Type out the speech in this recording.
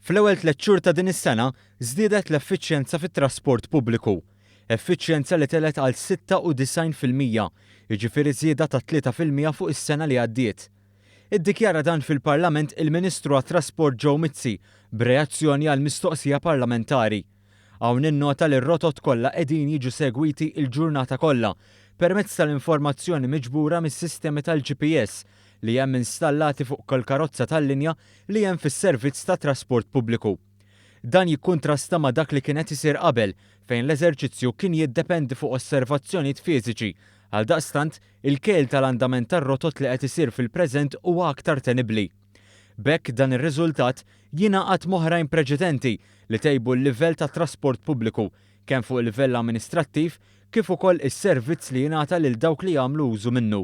Fl-ewwel tlett xhur ta' din is-sena żdiedet l-effiċjenza fit-trasport pubbliku. Effiċjenza li telgħet għal 96%, jiġifieri żieda ta' 3% fuq is-sena li għaddiet. Iddikjara dan fil-Parlament il-Ministru għat-Trasport Joe Mizzi b'reazzjoni għal mistoqsija parlamentari. Hawn innota li r-rotot kollha qegħdin jiġu segwiti l-ġurnata kollha permezz tal-informazzjoni miġbura mis-sistemi tal-GPS li hemm installati fuq kull karozza tal-linja li hemm fis-servizz tat-trasport pubbliku. Dan jikkuntrasta ma' dak li kien qed isir qabel fejn l-eżerċizzju kien jiddependi fuq osservazzjonijiet fiżiċi. Għaldaqstant, il-kejl tal-andament tar-rotot li qed isir fil-preżent huwa aktar tenibbli. B'hekk dan ir-riżultat jingħaqad m'oħrajn preċedenti li tejbu l-livell tat-trasport pubbliku kemm fuq livell amministrattiv kif ukoll is-servizz li jingħata lil dawk li jagħmlu użu minnu.